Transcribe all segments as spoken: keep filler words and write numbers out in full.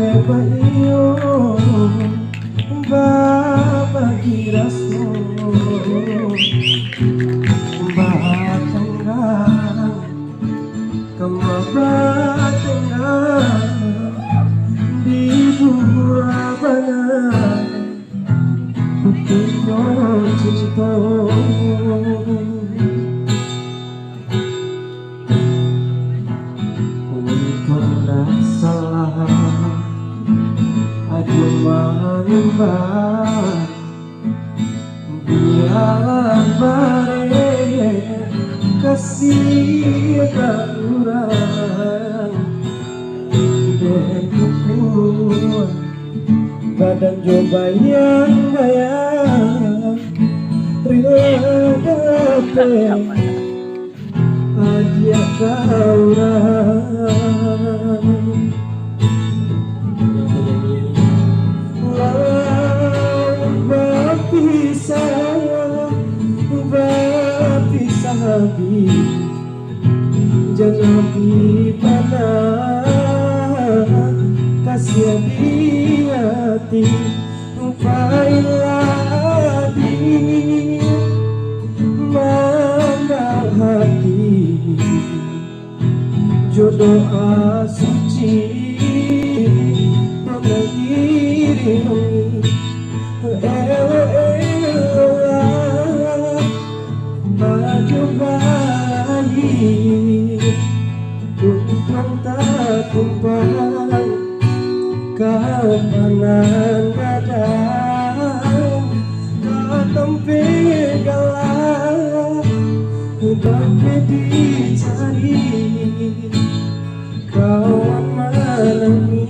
Baiyo babagi raso, batanggang, kama batanggang di buah bana, putuihnyo cinto. Untuang ndak salah, aduh manyambah, bialah bareh kasih ka urang. Dek buku badan jo bayang-bayang, rila dapek hadiah ka urang. Lah bapisah, bapisah abih, jan abih panah, kasiah di ati. Pailah di mandak hati, jo doa suci, mangiringi, elok-eloklah, ajo baik, untuang tatumpang. Kapanan gadang, katampek galak, tapi dicari kawan manangih,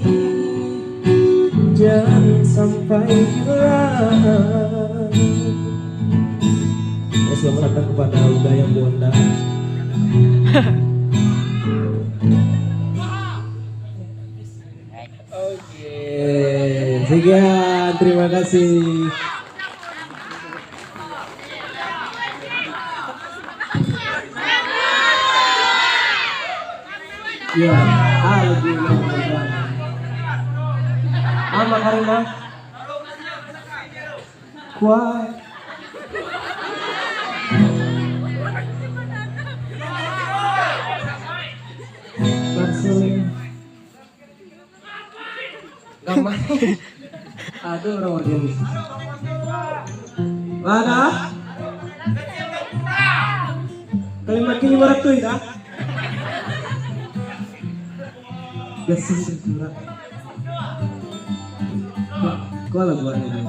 jan sampai hilang. Ya, selamat datang kepada Uda yang Bonda. Oke, sekian, terima kasih. Ya, ah, lagu yang Ama Karina. Kuat. Barcelona. Gambar. Aduh, orang Mardianis. Mana? Kalimat kini barat tu, dah. Biasa itu, Kak. Kau lah buat ini.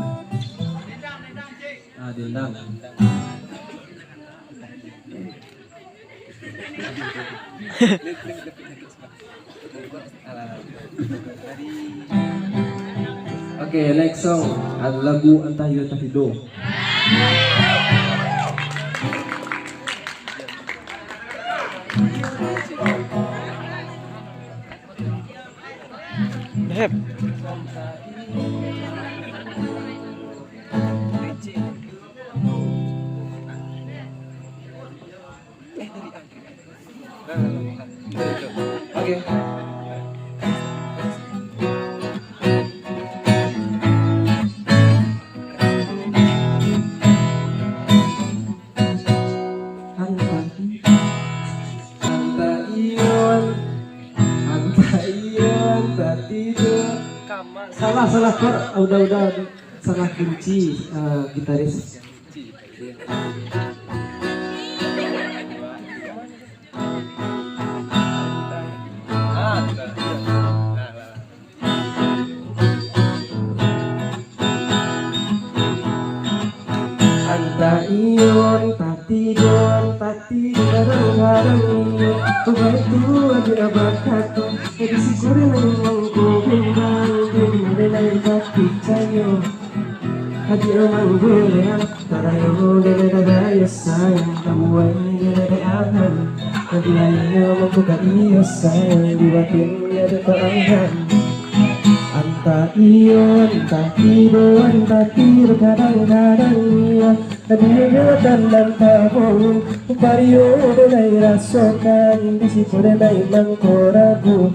Ah, dendam. Oke, next song. Ada lagu Antah Iyo Antah Tido. Dep. Oke. Antah, antah iyo, antah iyo, antah tido. Salah, salah chord. Udah, udah, udah. Salah kunci, eh, gitaris. Antah iyo, antah tido, antah tido, kadang-kadang iyo. Baitu aja bakato, jadi syukur memang ko bimbang, bimbang dari tak picayo. Hati emang gelean, tarayo dele dadayo sayang, tabuai dele de aman. Hati ayo mambuka iyo sayang, di batin de taangan. Antah iyo, antah tido, antah tido, kadang-kadang iyo. Hati de tandang tabung, pario de lai rasokan, di situ de lai mangko ragu.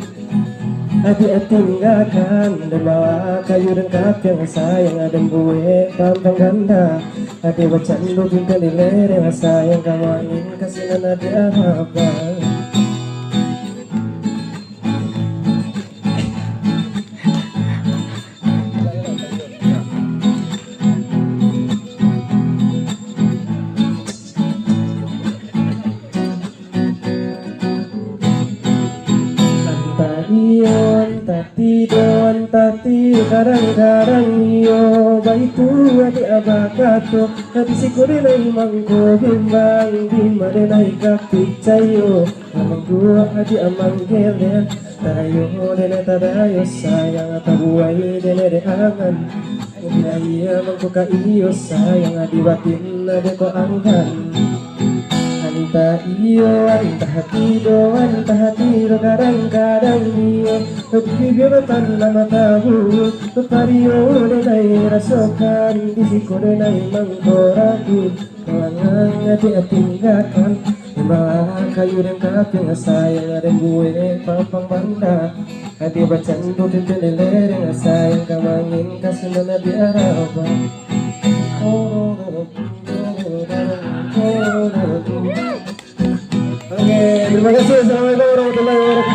Adiak tinggakan, den bawa kayu den kapiang, sayang den buek pampang banda. Adiak bacando pinggan di lereng, sayang ka maangin, ka sinan adiak arabang. Antah iyo, antah tido, antah tido, kadang-kadang iyo, baitu adiak bakato. Di siko den lai mangko bimbang, di ma den lai ka picayo. Mangko adiak manggelek, tadayo den lai tadayo, sayang tabuai den lai dek angan. Bia mangko ka iyo, sayang di batin ado ko anggan. Antah iyo, antah tido, antah tido, kadang-kadang iyo. Di bibia batanda matabu, pario den lai rasokan, di siko den lai mangko ragu. Langang adiak tinggakan, bawa kayu den kapiang, sayang den buek pampang banda. Adiak bacando pinggan di lereng, sayang ka maangin, ka sinan adiak arabang. Oke, terima kasih. Assalamualaikum warahmatullahi wabarakatuh.